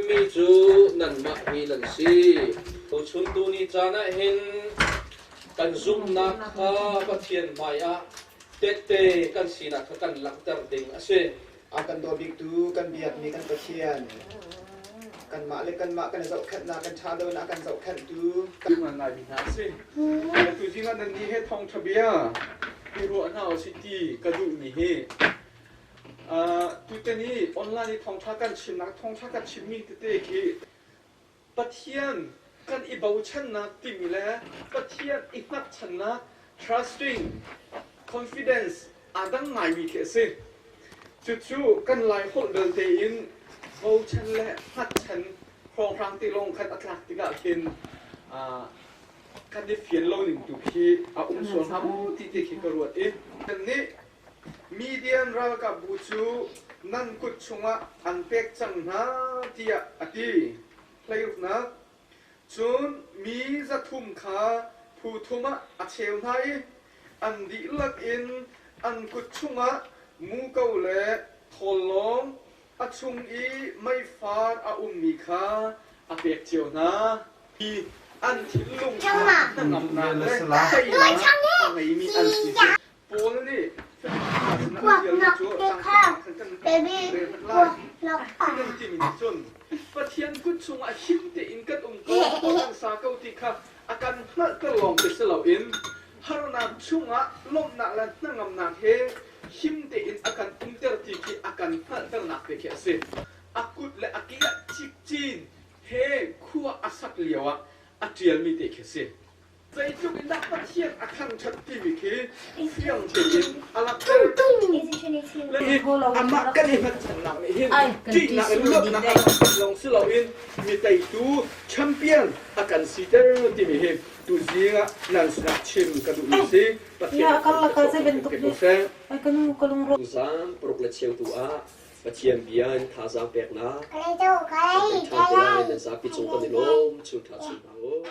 chimmi cu nanmah hi nan si. Tuchun tuni caan ah hin kan zumhnak kha Pathian hmaiah tehte kan sinak kha kan langhter ding a si. A kan daw biktu kan biakmi kan Pathian, kanmah le kanmah kan i zohkhenhnak, kan ṭha lonak a kan zohkhenhtu. Ngan ngaimi hna a si. Tu zing ah nannih he thawngṭha bia i ruah hna usih ti ka duhmi hi tutan i online i thawngṭha kan chimnak thawngṭha kan chimmi tete khi Pathian kan i bochannak timi le Pathian i hngatchannak trusting confidence aa dang ngaimi khi a si. Cucu kan Lai holh belte in bochan le hngatchan hrawnghrang te lawng khan a tlak tikah khin kan i fian lo ning tu khi a um sual hnga maw ti te khi ka ruat i nih Midian ralkapbu cu nan kut chungah an pek cang hna tiah a ti. Hleiruknak. Cun mi 300 kha phu thum ah a cheu hna i an dihlak in an kut chungah muko le thawl a chung i meifar a ummi kha a pek cio hna. Hi an thinlung kha hnangamnak le teinak a ngeimi an si. Paul nih Kuaknak te kha baby kuaknak ah. timi nih cun Pathian kut chungah him tein kan um ko kan sa ko ti kha a kan hngalhter lawng te si loin harnak chungah lawmhnak le hnangamnak he him tein a kan umter ti khi a kan hngalhternak te khi a si. A kut le a ke ah cikcin he khua a sak lio ah a ṭialmi te khi a si. Zeitluk in dah Pathian a thangṭhat timi khi fiang tein a langhter. Amah kan i hngatchannak nih hin ṭihnak in luatnak a kan lawng si loin mi teitu champion a kan siter timi hi tuzing ah nan sinah chim ka duhmi si. Pathian Tuzaan paruk le cheu tu ah Pathian bia in thazaang peknak kan pek ṭhan te lai. Nan zapi cung kan i lawm. Chun ṭha chun hna u.